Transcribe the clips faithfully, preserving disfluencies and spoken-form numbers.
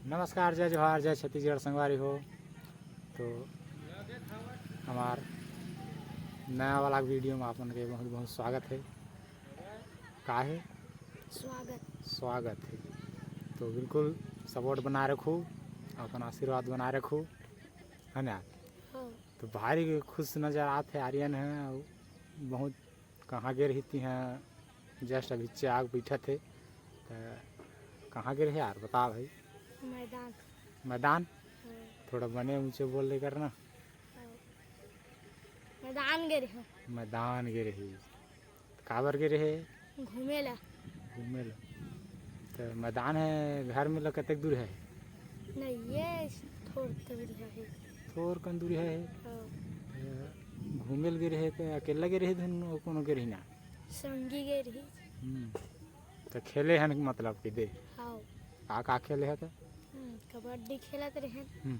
नमस्कार, जय जोहार, जय छत्तीसगढ़ संगवारी हो। तो हमार नया वाला वीडियो में आप मन के बहुत बहुत स्वागत है। का है? स्वागत। स्वागत है। तो बिल्कुल सपोर्ट बनाए रखू, अपन आशीर्वाद बनाए रखू, है ना? हाँ। तो भारी खुश नजर आत है आर्यन है, अउ बहुत कहाँ गे रही थी हैं, जस्ट अभी आग बैठत है। तो कहाँ गे रहे यार, बता भाई। मैदान। मैदान? हाँ। थोड़ा बने ऊंचे बोल ले करना। हाँ। मैदान गे रहे। मैदान गे रही। तो काबर गे रहे? घूमे ला। घूमे ला। तो मैदान है, घर में ला कतेक दूर है? नहीं, ये थोड़ दूर है। थोर कन दूरी है। हाँ। तो घूमे ल गे रहे तो अकेला गे रहे धुन कोनो गे रही ना? संगी गे रही। हम्म। तो खेले हन मतलब कि दे? हाँ। का का खेले है तो? हम्म, कबड्डी खेलत रहे। हम्म।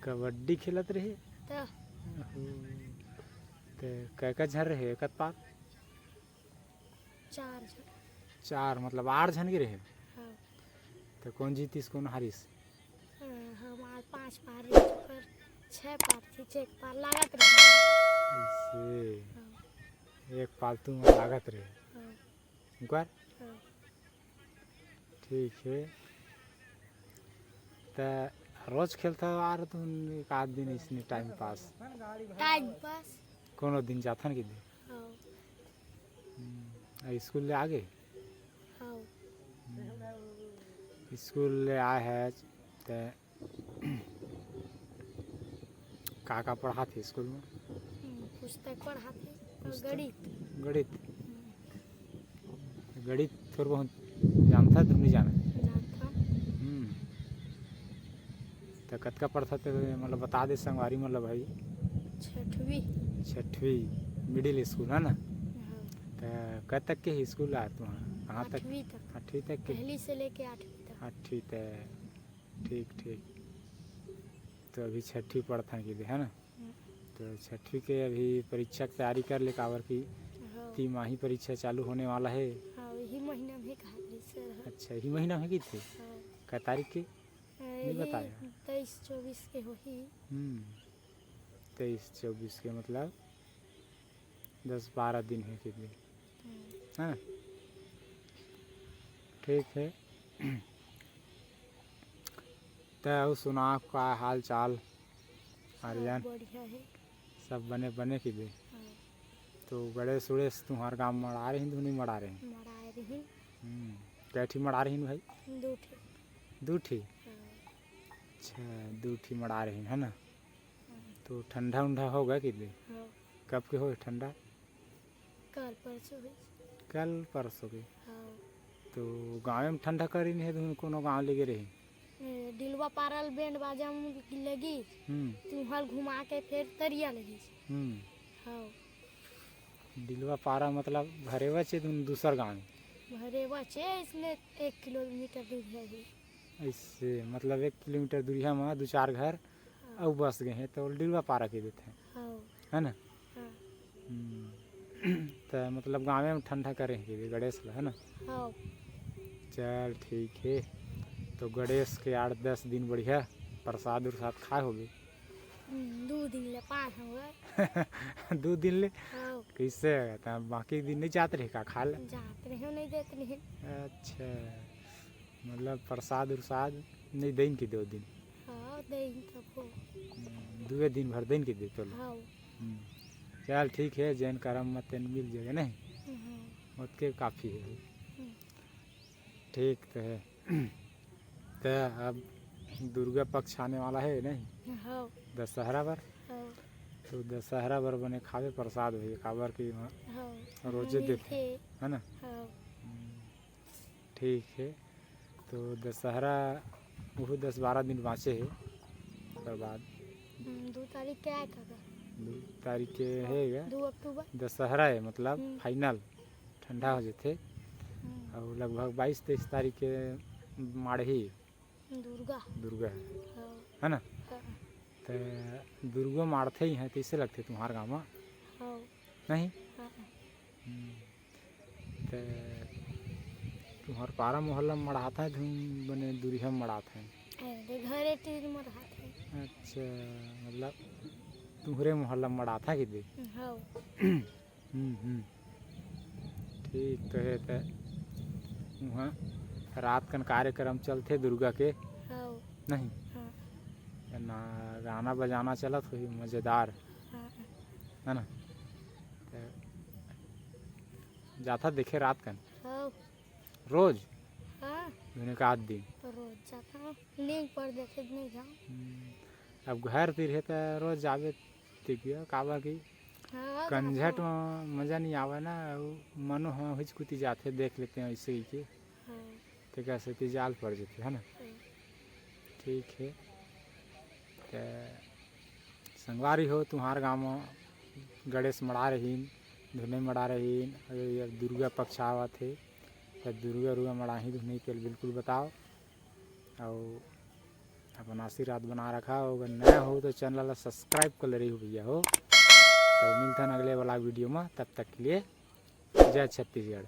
कबड्डी खेलत रहे? तो ओहो। तो कै कै झन रहे एकत पार? चार झन। चार मतलब आठ झन गे रहे? हाँ। तो कौन जीतिस, कौन हारिस? अ, हमार पाँच पार रहिस, ओकर छः पार थी, छः पार लागत रहे। ऐसे। हाँ। एक पालतू में लागत रहे। हाँ। ओकर? हाँ। ठीक है। त रोज खेलता आ रहा तुम एक आध दिन इसने टाइम पास? Time pass. कोनो दिन जाथन कि दिन? हाँ। हम्म, आ स्कूल ले आगे? हाँ। हम्म, स्कूल ले आए है ते का का पढ़ाथे स्कूल में? हम्म, पुस्तक पढ़ाथे और पुस्तक? गणित। गणित? हम्म। गणित थोड़ा बहुत जानता, तुम नहीं जाना? जानता। हम्म। तो कतका पढ़ता ते मतलब बता दे संगवारी मतलब भाई। छठवीं। छठवीं मिडिल स्कूल है ना? हाँ। तो कब तक के ही स्कूल आ तुम्हारा? कहाँ तक? आठवीं तक। आठवीं तक के? पहली से लेके आठवीं तक। आठवीं तक। ठीक, ठीक। तो अभी छठी पढ़थन कि दे, है ना? हम्म। तो छठवीं के अभी परीक्षा की तैयारी कर ले, काबर कि हाँ। तिमाही परीक्षा चालू होने वाला है। हाँ, यही महीना में कहा थे सर। अच्छा, यही महीना में की थे? हाँ। कै तारीख के? अ, नहीं यही बताया। तेईस चौबीस के होही। हम्म, तेईस चौबीस के मतलब दस बारह दिन है कि दिन, हम्म। है ना? ठीक है। त अउ सुना, का हाल चाल सब आर्यन? बढ़िया है। सब बने बने कि दे? हाँ। तो गणेश उड़ेश तुम्हार गांव मड़ा रही, धुनी मड़ा रही? मड़ा रही। हम्म, कै ठी मड़ा रही भाई? दू ठी। दू ठी? हाँ। अच्छा, दू ठी मड़ा रही है ना? हाँ। तो ठंडा उंडा होगा कि दे? हाँ। कब के हो ठंडा? कल परसों हुई। कल परसों के? हाँ। तो गाँव में ठंडा करी नहीं है, तुम कोनो गाँव लेके रही? ए, डिलवा पारल बैंड बाजा में लगी, हम्म। तुहल घुमा के फिर तरिया लगी। हम्म। हाँ। डिलवा पारा मतलब भरेवा छे तुम दूसर गाँव में? भरेवा छे, इसमें एक किलोमीटर दूर है ही। ऐसे मतलब एक किलोमीटर दूरिया में दू चार घर हाँ। अउ बस गए हैं, तो डिलवा पारा के देते हैं, हाँ। है ना? हाँ। हम्म। तो मतलब गाँव में ठंडा करे हैं कि गणेश ला, है ना? हाँ। चल ठीक है, तो गणेश के आठ दस दिन बढ़िया प्रसाद उरसाद खाए होगे। हम्म, दू दिन ले पाए होगे। दू दिन ले? हाँ। कैसे? त बाकी दिन नहीं जात रहे का खाए ले? जात रहे, नहीं देत रहे। अच्छा, मतलब प्रसाद उरसाद नहीं देन कि दो दिन? हाँ, देन तको। हम्म, दुए दिन भर देन कि दे तो लो। हाँ। हम्म, चल ठीक है, जैन करम मत तेन मिल जाएगा नहीं? हाँ। ओतके काफी है। हम्म। ठीक तो है। तो अब दुर्गा पक्ष आने वाला है नहीं? हाँ। दशहरा पर? हाँ। तो दशहरा पर बने खावे प्रसाद भैया, काबर कि वहाँ हाँ। रोजे देते हैं, है ना? हाँ। हम्म, ठीक है। तो दशहरा वो दस बारह दिन बाँचे है, ओकर बाद हम्म, दू तारीख के आए काका? दू तारीख के है क्या? दू अक्टूबर। दशहरा है, मतलब हम्म। फाइनल ठंडा हो जाते। हम्म। और लगभग बाईस तेईस तारीख के माड़ही दुर्गा। दुर्गा है, हाँ। है ना? हाँ। तो दुर्गा माड़थे ही हैं, कैसे लगते तुम्हारे गाँव में? हाँ। नहीं? हाँ। हम्म। तो तुम्हर पारा मोहल्ला म मड़ात हे, धुन बने दूरिहा म मड़ात हे? अरे, घरे तीर म रहत हे। अच्छा, मतलब तुम्हरे मोहल्ला म मड़ात हे कि दे? हव। हम्म, हम्म। ठीक तो हे, त उहाँ रात कन कार्यक्रम चलथे दुर्गा के? हव। नहीं? हाँ। ना, गाना बजाना चलत होही मजेदार, हाँ। है ना? त जाथा देखे रात कन? हव। रोज? हाँ। महीने का आध दिन? रोज जाथा। लिंक पर देखे नहीं जाओ। हम्म। अब घर तीर हे त रोज जाबे, देखिए, काबर कि हाँ, कंझट म मजा नहीं आवे ना, अउ मनो ह हिचकुती जाथे, देख लेते हैं ऐसे ही के। हाँ। तेकर सेती जाल पड़ जथे, है ना? हाँ। ठीक हे। त संगवारी हो, तुम्हार गाँव म गणेश मड़ा रहीन, धुने मड़ा रहीन, अउ ये दुर्गा पक्ष आवत हे, त दुर्गा उर्गा मड़ाही धुने के बिल्कुल बताओ, अउ अपन आशीर्वाद बना रखा हो। अगर नया हो तो चैनल ला सब्सक्राइब कर ले रही हो भैया हो। तो मिलथन अगले वाला वीडियो में, तब तक के लिए जय छत्तीसगढ़।